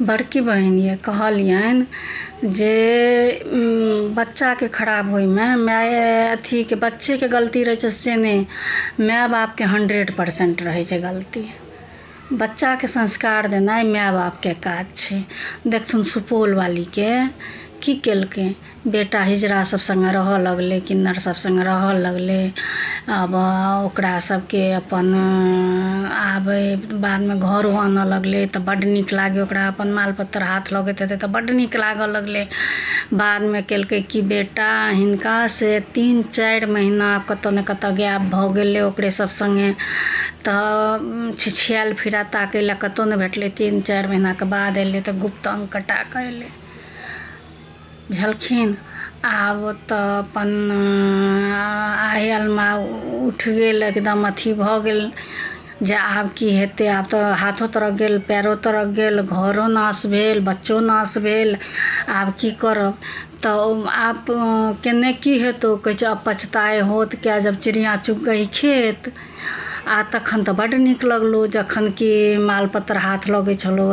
बड़की बहिन यऽ, कहलियनि जे बच्चाके खराब होइमे माय अथीके बच्चेके गलती रहै छै से नहि, माय बापके 100% रहै छै गलती। बच्चाके संस्कार देनाइ माय बापके काज छै। देखथुन सुपौल वालीके की केलकै, बेटा हिजरा सब सङ्गे रहऽ लगलै, किन्नर सब सङ्गे रहऽ लगलै। आब ओकरा सबके अपन आबै बादमे घरो आनऽ लगलै तऽ बड्ड नीक लागै ओकरा, अपन माल पत्तर हाथ लगैत हेतै तऽ बड्ड नीक लागऽ लगलै। बादमे केलकै कि बेटा हिनका से 3-4 महीना कतऽ ने कतऽ गायब भऽ गेलै ओकरे सब सङ्गे, तऽ छिछियाल फिरा ताकै लए कतौ नहि भेटलै। 3-4 महीनाके बाद एलै तऽ गुप्त अङ्ग कटा कऽ एलै, बुझलखिन। आब तऽ अपन आहि अलमा उठि गेल, एकदम अथी भऽ गेल जे आब की हेतै, आब तऽ हाथो तरक गेल, पैरो तरक गेल, घरो नाश भेल, बच्चो नाश भेल, आब की करब। तऽ आब केने की हेतौ, कहै छै अब पछताए होत क्या जब चिड़िया चुग गई खेत। आ तखन तऽ बड्ड नीक लगलौ जखन कि माल पत्तर हाथ लगै छलौ।